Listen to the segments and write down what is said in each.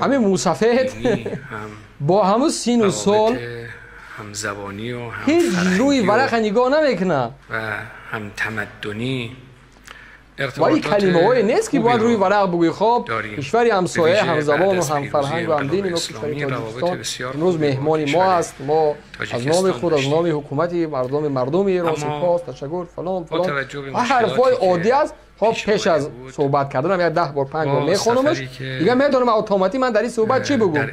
ҳамин мусафед бо ҳамун сину сол ҳеҷ рӯи варақа нигоҳ намекунад ҳам тамаддунӣ ва ин калимаҳое нест ки бояд рӯи варақ бигӯӣ. Хоб, кишвари ҳамсоя, ҳамзабону ҳамфарҳангу ҳамдини мо, кишвари Тоҷикистон имрӯз меҳмони мо аст. Мо аз номи худ, аз номи ҳукумати мардуми Эрон сипос, ташаккур, фалон фалон, ҳарфҳои оддӣ аст. Хоб, пеш аз суҳбат карданам як 10 бор 5 бор мехонамаш, дига медонам автоматӣ ман дар ин суҳбат чӣ бигӯм.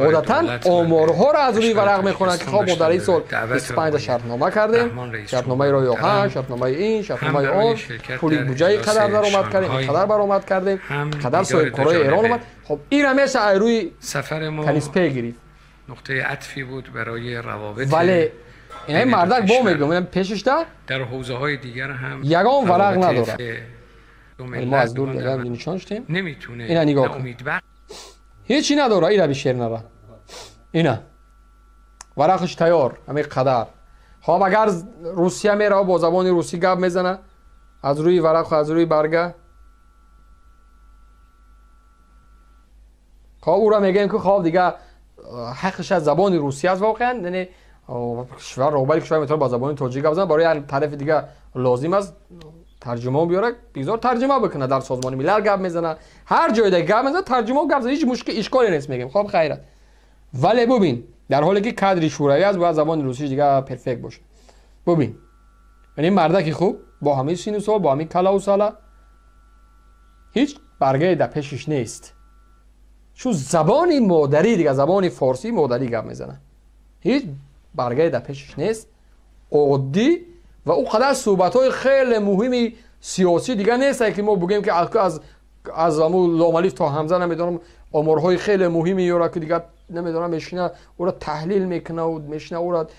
Одатан оморҳоро аз рӯи варақ мехонанд, ки хоб, мо дар ин сол 25 шартнома кардем, шартномаи роҳи оҳан, шартномаи ин, шартномаи он, пули буҷаи қадар даромад кардем, қадар баромад кардем, қадар соҳибкорои Эрон омад. Хоб, инро меша аз рӯи каниспе гирифт. нуқтаи атфи буд барои равобит. Вале ин мардак бо мегӯям, пешашда дар ҳавзаҳои дигар ҳам ягон варақ надорад. Мо аз дур ягон нишон шудем. Ина нигоҳ кун, ҳечи надора. Ира бишер нара, ина варақаш тайёр, ҳамин қадар. Хоб, агар Русия мерава, бо забони русӣ гап мезана аз рӯи варақу аз рӯи барга. Хоб, ӯра мегӯем, ки хоб, дига ҳаққиш аз забони русӣ аст воқеан, яъне кишвар, роҳбари кишвар метавонад ба забони тоҷик гап занад, барои ҳар тарафи дига лозим аст тарҷумон биёрад, бигзор тарҷума бикунад. Дар Созмони Милал гап мезанад, ҳар ҷое да гап мезанад, тарҷумон гап занад, ҳеҷ мушкил ишколе нест, мегӯем. Хоб, хайрат. Вале бубин, дар ҳоле ки кадри шӯравӣ аст, бояд забони русиш дига перфект бошад. Бубин, яъне мардаки хуб бо ҳамин сину сол, бо ҳамин калаву сала, ҳеҷ баргае дар пешиш нест, чун забони модарӣ дига, забони форсии модарӣ гап мезанад, ҳеҷ баргае дар пешиш нест, оддӣ. Ва ӯ қадар суҳбатҳои хеле муҳими сиёсӣ дига нест, ки мо бигӯем, ки аз ҳамун ломалиф то ҳамза намедонам оморҳои хеле муҳими ёра, ки дига намедонам мешина ӯро таҳлил мекунаву мешина ӯро,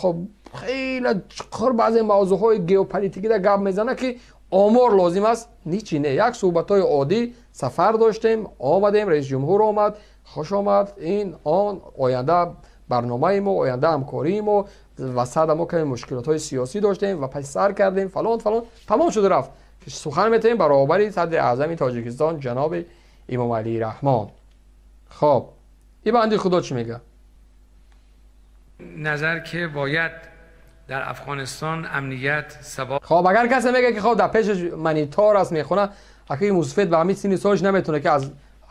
хоб, хеле чуқур баъзе мавзӯъҳои геополитикида гап мезана, ки омор лозим аст. Ҳичи не, як суҳбатҳои оддӣ. Сафар доштем, омадем, раисҷумҳур омад, хуш омад, ин он, оянда барномаи мо, оянда ҳамкории мо, васада мо каме мушкилотҳои сиёсӣ доштем ва паси сар кардем, фалон фалон, тамом шуд, рафт. Сухан метавем баробари садри аъзами Тоҷикистон ҷаноби Имомалӣ Раҳмон. Хоб, ин банди худо чӣ мегӯяд? Назар ки бояд дар Афғонистон амният сабот. Хоб, агар касе мегӯяд, ки хоб, дар пешаш монитор аст, мехонад, аки мусафед ба ҳамин синни солаш наметавонад, ки аз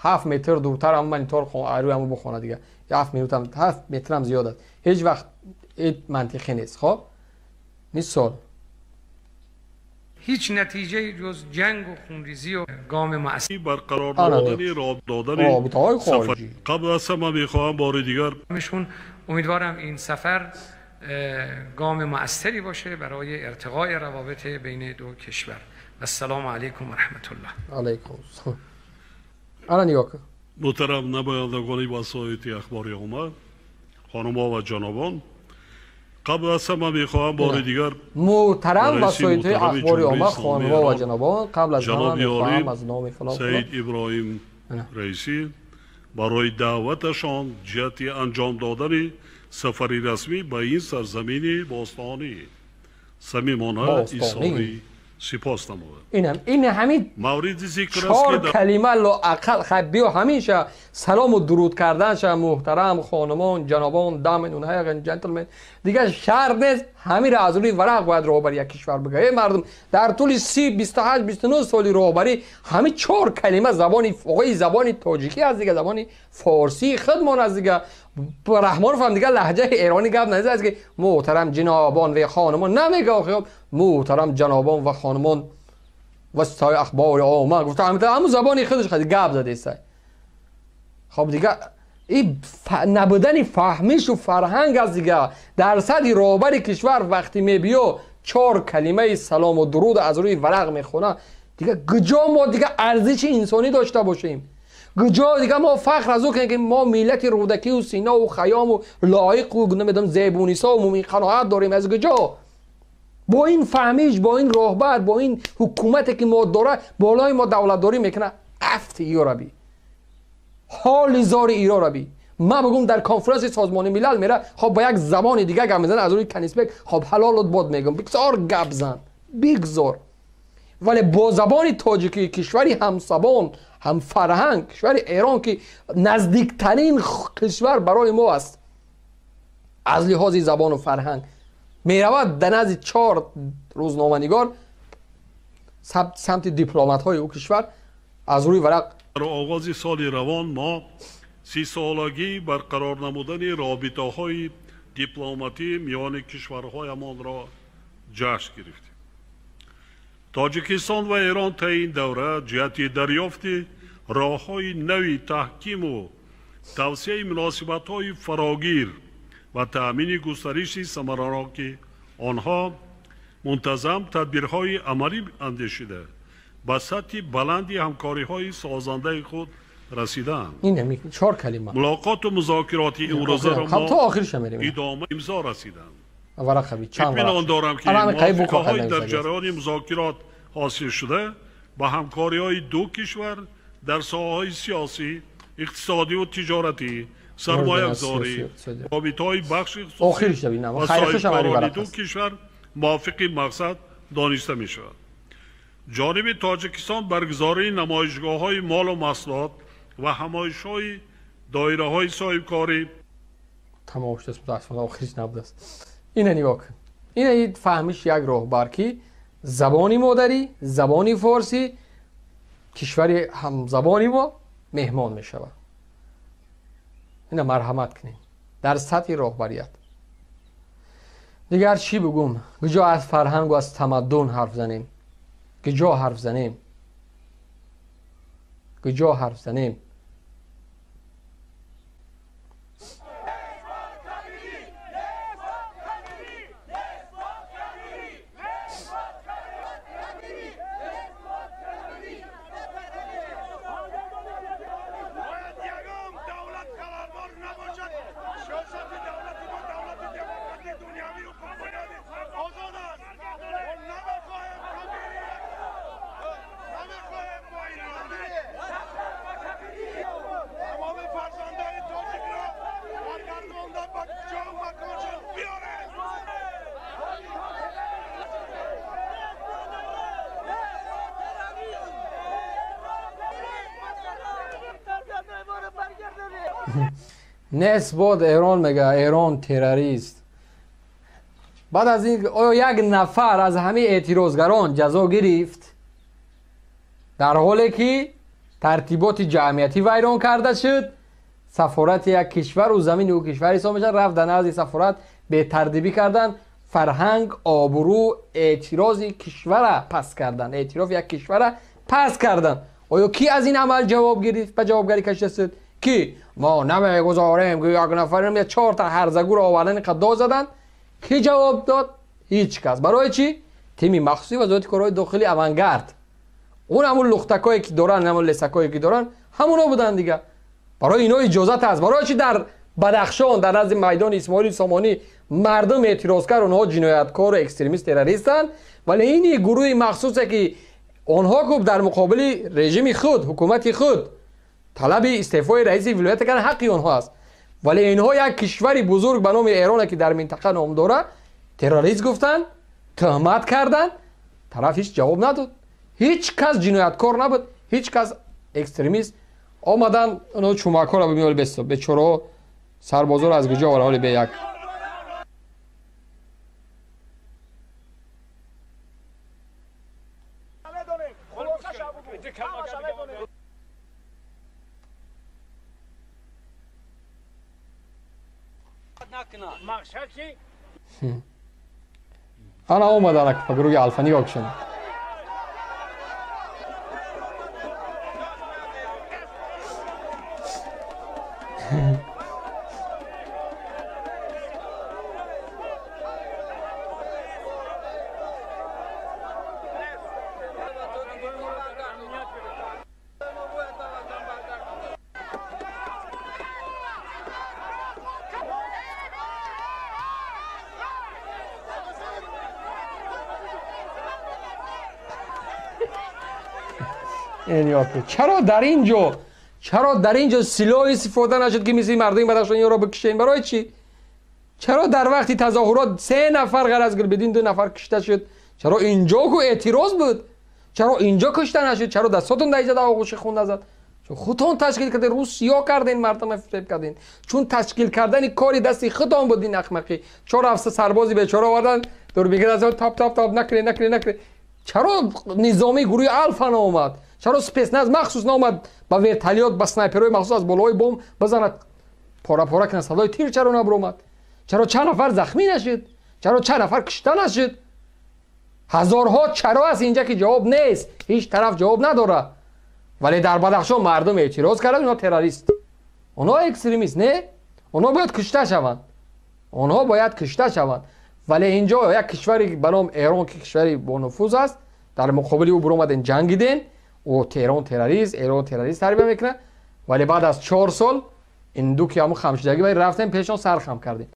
7 метр дуртар ҳамон монитор рӯи ҳамон бихонад, дига 7 минутам, 7 метрам зиёд аст, ҳеҷ вақт мантиқӣ нест. Хоб, мисол ҳеҷ натиҷае ҷуз ҷанг ва хунрезӣ ва гоми муассир барқарор намудани додани робитаҳои хориҷӣ. Қабл аз ҳама мехоҳам бори дигар умедворам ин сафар гоми муассире боше барои иртиқои равобит байни ду кишвар. Ассалому алайкум ва раҳматуллоҳ. Алайкум ассалом. Ана нигоҳ кун. Муҳтарам намояндагони васоити ахбори омма, хонумҳо ва ҷанобон, қабл аз ҳама мехоҳам бори дигар муҳтарам васоитҳои ахбори омма, хонумҳо ва ҷанобон, қабл аз ҳама мехоҳам аз номи фалон Саид Иброҳим Раисӣ барои даъваташон ҷиҳати анҷом додани сафари расмӣ ба ин сарзамини бостонӣ самимона изҳори сипос намояд. Инам ин ҳамин мавриди зикр аст, чор калима лоақал. Хай, биё ҳаминша салому дуруд карданша, муҳтарам хонумон, ҷанобон, Damen und Herren, gentlemen, дига шарт нест. Ҳаминро аз рӯи варақ бояд роҳбари як кишвар бигӯяд. Эй мардум, дар тӯли 30, 28, 29 соли роҳбарӣ ҳамин чор калима забони оғои забони тоҷикӣ аст, дига забони форсии худмон аст. Дига Раҳмонов ҳам дига лаҳҷаи эронӣ гап назад, ки муҳтарам ҷанобон ва хонумон намега. Охи, муҳтарам ҷанобон ва хонумон, васитаҳои ахбори омма гуфта, ҳамун забони худаш гап задеста. Хоб, дига ин набудани фаҳмишу фарҳанг аст. Дига дар сатҳи роҳбари кишвар вақте мебиё, чор калимаи салому дуруд аз рӯи варақ мехона, дига куҷо мо дига арзиши инсонӣ дошта бошем? Куҷо дига мо фахр аз ӯ кунем, ки мо миллати Рӯдакию Синову Хаёму Лоиқу намедонам Зебунисову Мумин Қаноат дорем? Аз куҷо бо ин фаҳмиш, бо ин роҳбар, бо ин ҳукумате ки мо дора, болои мо давлатдорӣ мекунад? Афти ёраби, ҳоли зори ирораби. Ман бигӯм, дар конференси Созмони Милал мера, хоб, ба як забони дига гап мезанад аз рӯи каниспек. Хоб, ҳалолут бод, мегӯм, бигзор гап зан, бигзор, вале бо забони тоҷикӣ, кишвари ҳамзабон, ҳам фарҳанг, кишвари Эрон ки наздиктарин кишвар барои мо аст аз лиҳози забону фарҳанг, меравад дар назди 4 рӯзноманигор самти дипломатҳои ӯ кишвар аз рӯи варақ. Дар оғози соли равон мо 30-солагии барқарор намудани робитаҳои дипломатӣ миёни кишварҳоямонро ҷашн гирифтем. Тоҷикистон ва Эрон таи ин давра ҷиҳати дарёфти роҳҳои нави таҳкиму тавсияи муносибатҳои фарогир ва таъмини густариши самараноки онҳо мунтазам тадбирҳои амалӣ андешида ба сатҳи баланди ҳамкориҳои созандаи худ расидаанд. Чор калима. Мулоқоту музокироти имрӯзаро мо идома имзо расиданд. Итминон дорам, ки мувофиқаҳои дар ҷараёни музокирот ҳосил шуда ба ҳамкориҳои ду кишвар дар соҳаҳои сиёсӣ, иқтисодиву тиҷоратӣ, сармоягузорӣ, робитаҳои бахши хусусӣ ва соҳибкорони ду кишвар мувофиқи мақсад дониста мешавад. Ҷониби Тоҷикистон баргузории намоишгоҳҳои молу маҳсулот ва ҳамоишҳои доираҳои соҳибкорӣ тамом шудааст, мутаассифона охириш набудааст. Ина нигоҳ кун, ина фаҳмиш як роҳбар ки забони модарӣ, забони форсӣ, кишвари ҳамзабони мо меҳмон мешавад. Ина марҳамат кунем дар сатҳи роҳбарият. Дигар чӣ бигӯм? Куҷо аз фарҳангу аз тамаддун ҳарф занем? Куҷо ҳарф занем? Куҷо ҳарф занем? Нисбат Эрон мега Эрон террорист. Баъд аз ин оё як нафар аз ҳамаи эътирозгарон ҷазо гирифт? Дар ҳоле ки тартиботи ҷамъиятӣ вайрон карда шуд, сафорати як кишвару замини ӯ кишвар ҳисоб мешавад, рафт дар назди сафорат бетартибӣ кардан, фарҳанг, обрӯ, эътирози кишвара пас кардан, эътирофи як кишвара пас кардан. Оё ки аз ин амал ҷавоб гирифт, ба ҷавобгарӣ кашида шуд? Ки мо намегузорем, ки як нафар 4 та ҳарзагӯро овардан қадо заданд. Ки ҷавоб дод? Ҳеҷ кас. Барои чӣ? Тими махсуси вазорати корҳои дохили авангард, он ҳамун лухтакое ки доранд, ҳамун лесакое ки доранд, ҳамуно буданд дига. Барои ино иҷозат аст. Барои чӣ дар Бадахшон дар назди майдони Исмоили Сомонӣ мардум эътироз кард, онҳо ҷинояткору экстремист, террористанд, вале ини гурӯҳи махсусе ки онҳо гуфт дар муқобили режими худ, ҳукумати худ талаби истеъфои раиси вилоят кардан ҳаққи онҳо аст, вале инҳо як кишвари бузург ба номи Эроне ки дар минтақа ном дорад террорист гуфтанд, тӯҳмат карданд, тараф ҳеҷ ҷавоб надод. Ҳеҷ кас ҷинояткор набуд, ҳеҷ кас экстремист. Омаданд онҳо чумакҳоро бимёли бечораҳо, сарбозоро аз куҷо овард? Ҳоли бе як ана омадан ба гурӯҳи Алфа, нигоҳ кушанд. Чаро дар ин ҷо, чаро дар ин ҷо силоҳ истифода нашуд, ки мисли мардуми Бадахшон инро бикушем? Барои чӣ? Чаро дар вақти тазоҳурот 3 нафар ғайр аз Гулбиддин 2 нафар кушта шуд? Чаро инҷо ку эътироз буд? Чаро инҷо кушта нашуд? Чаро дастотон дар инҷа дар оғӯши хун назад? Чун худтон ташкил кардед, русиё карден, мардама фиреб карден. Чун ташкил кардани кори дасти худтон буд ин ахмақӣ. Чор ҳафта сарбози бечора овардан, дурбигир аз топ топ топ накунед, накунед, накунед. Чаро низомии гурӯҳи Алфа наомад? Чаро спецназ махсус наомад ба вертолёт, ба снайперҳои махсус аз болои бом бизанад, пора пора кунад? Садои тир чаро набуромад? Чаро чанд нафар захмӣ нашид? Чаро чанд нафар кушта нашид? Ҳазорҳо чаро аст инҷа, ки ҷавоб нест, ҳеҷ тараф ҷавоб надорад. Вале дар Бадахшон мардум эътироз карданд, онҳо террорист, онҳо экстремист, не, онҳо бояд кушта шаванд, онҳо бояд кушта шаванд. Вале инҷо як кишваре ба ном Эрон, ки кишвари бонуфуз аст, дар муқобили ӯ буромаден, ҷангиден, ӯ Эрон террорист, Эрон террорист тарбия мекунад. Вале баъд аз 4 сол ин ду ки ҳамун хамшидагӣ рафтем, пешон сар хам кардем.